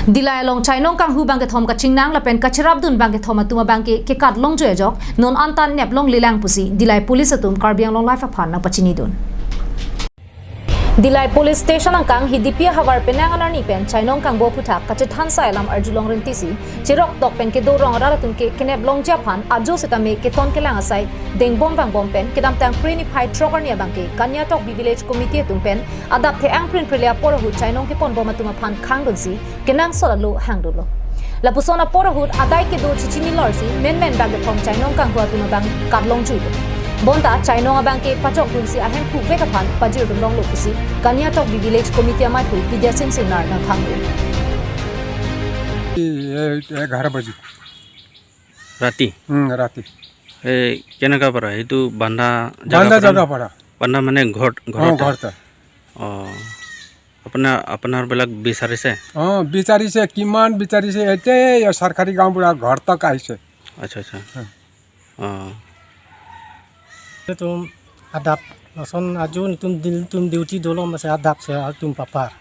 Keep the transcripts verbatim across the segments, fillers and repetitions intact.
Dillai along chainong kanghu bangkethom kachingnang lapen kacherapdun bangkethom atum abangke kekat longjui ajok non anta nep longlelang pusi Dillai Police atum Karbi Anglong Live aphan nangpachinidun. Dillai Police Station angkang Hidipi ahavar penang anarni pen chainong kangbo aphuthak kachethan sai alam arjulong rintisi cheroktok pen kedo rong arat atum ke kenep longji aphan ajo setame keton kelang asai dengbom vangbom pen kedamtang Phre niphai throk arni abangke Kaniatok B Village Committee atum pen adap the-ang prinprile apor ahut chainong keponbom atum aphan khangdunsi kenangsot alo hangdunlo. Lapuson apor ahut adai kedo chichinilorsi menmen bangkethom chainong kanghu atum abang kat longjuilo. Bonta chainong abangke pachokdunsi ahemphu vek aphan pajirdun longlo pusi Kaniatok B Village Committee amaiphu Bidya Sing Singnar nangthanlo. ये ग्यारह बजे। राती? हम्म, राती। এ, কেনেকা পৰা? এইটো বান্ধা জাগা বান্ধা পৰা জাগা নে? পৰা। বান্ধা মানে ঘৰ, हाँ, ঘৰতে? ঘৰতে। অ। আপোনাৰ, আপোনাৰবিলাক বিচাৰিছে? हाँ, বিচাৰিছে, কিমান বিচাৰিছে। এতিয়া এই চৰকাৰী গাঁওবুঢ়া ঘৰ তক আহিছে। আচ্ছা, আচ্ছা। हाँ। অ। Tum adap, lason ajo netum dil tum duty dolo masi adap si atum papar.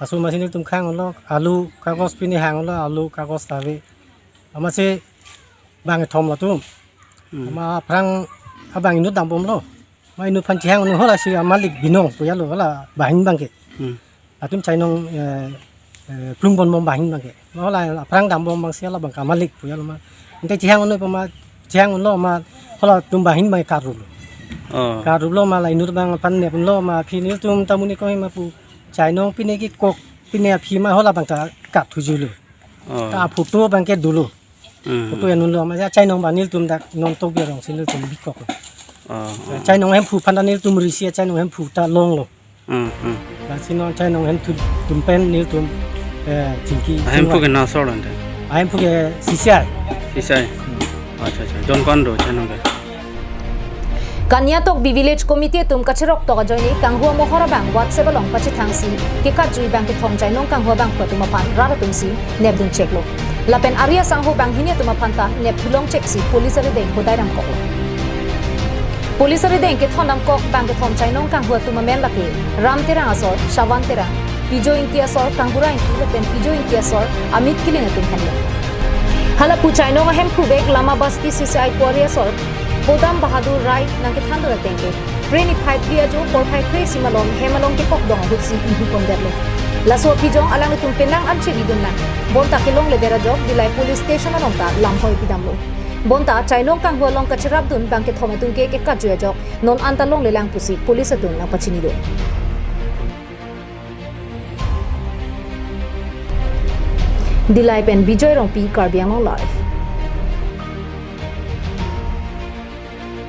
Laso masi netum khanglo, alu kagos pine hanglo, alu kagos ta ave. Amatsi bangkethom latum. Hmm. Ama aphrang abang inut dambomlo. Ma inut aphan chehang unu, halasi amalik binong pu jalo, hala banghini abangke. Hmm. Latum chainong, eh, eh, plung ponbom banghini abangke. Ma hala aphrang dambom abangsi hala abang ke amalik pu jalo ma. Ante chehang unu pu ma, chehang unlo ma, halatum banghini abang karuplo. Oh. Karuplo ma la inut abang aphan nep unlo ma aphi netum ta monit ko ma pu. Chainong pine kekok pine aphi ma hala abang ta kat thujuilo. Oh. Ta photo abangke dolo. Hmm. Photo enunlo ma, ya chainong abang netum dak non Tokbi arongsi netum bikok. Oh, oh. Chainong ahemphu aphan ta netum risi, chainong ahemphu ta longlo. Hmm, hmm. Lasi non chainong ahemphu atum pen netum, eh, chingki. Ahemphu chingvai. Ke na asor ante? Ahemphu ke Sisai. Sisai. Hmm. Acha, acha. Jon ko-an do chainong ke? Kaniatok B Village Committee atum kacheroktok ajoine kanghu amohor abang WhatsApp along pachethangsi kekatjui bangkethom chainong kanghu abangphu atum aphan rat atumsi nepdun cheklo. Lapen ari asangho banghini atum aphan ta nep thulong cheksi police arideng hodai damkoklo. Police arideng kethon damkok bangkethom chainong kanghu atum amen lake Ram Terang asor, Shavan Terang, Pijo Ingti asor, Kangbura Ingti lapen Pijo Ingti asor, Amit Killing atum henlo. Halapu chainong ahemphu vek Lama Basti C C I Kuari asor, Podam Bahadur Rai nangkethandun ateng ke, Phre niphai phli ajo porphai phre isi malom hem along kekokdong ahutsi inghu pondetlo. Laso aphi jong alanglitum penang an cheridunlang. Bonta kelongledet ajok Dillai Police Station along ta lamhoi pidamlo. Bonta chainong kanghu along kacherapdun bangkethom atum ke kekatjui ajok non anta longlelang pusi police atum nangpachinidun. Dillai pen Bijoy Rongpi, Karbi Anglong Live.